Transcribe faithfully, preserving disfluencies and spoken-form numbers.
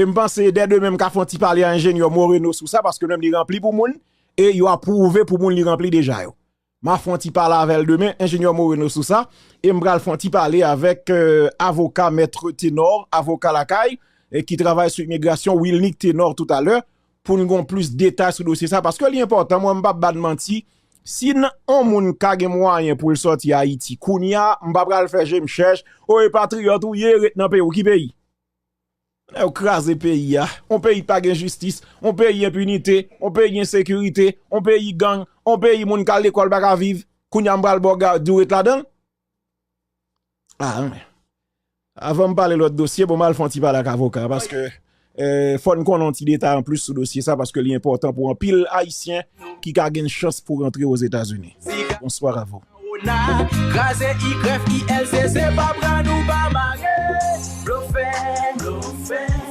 E m panse dè demen m ka fè yon ti pale a enjenyè Moreno sou sa, paske menm li ranpli pou moun, e yo apwouve pou moun li ranpli deja yo. M a fè yon ti pale avè l demen, enjenyè Moreno sou sa, e m pral fè yon ti pale avèk euh, avoka mèt Tenor, avoka lakay, e ki travay sou imigrasyon, Wilnick Tenor toutalè, pou n gon plis detay sou dosye sa, paske li enpòtan, mwen m p ap ba n manti, si n on moun ka gen mwayen pou l sòti Ayiti, kounye a, m pa pral fè je m chèch, o e patriyòt ou ye, ret nan peyi w, ki peyi? Nèg yo kraze peyi a. On peyi pa gen jistis, on peyi enpinite, on peyi ensekirite, on peyi gang, on peyi moun k al lekòl pa ka viv. Kounye a m pral ba w gad, di w ret ladan l? Ah, men. Avan m pale lòt dosye, bon, m al fè yon ti pale ak avoka, paske euh, fò n konnen yon ti detay anplis sou dosye sa, paske li enpòtan pou anpil Ayisyen ki ka gen chans pou rantre Ozetazini. Bonswa, avoka. Ona, kraze Y I L C, se pa bra nou pa mare. Blofè, blofè.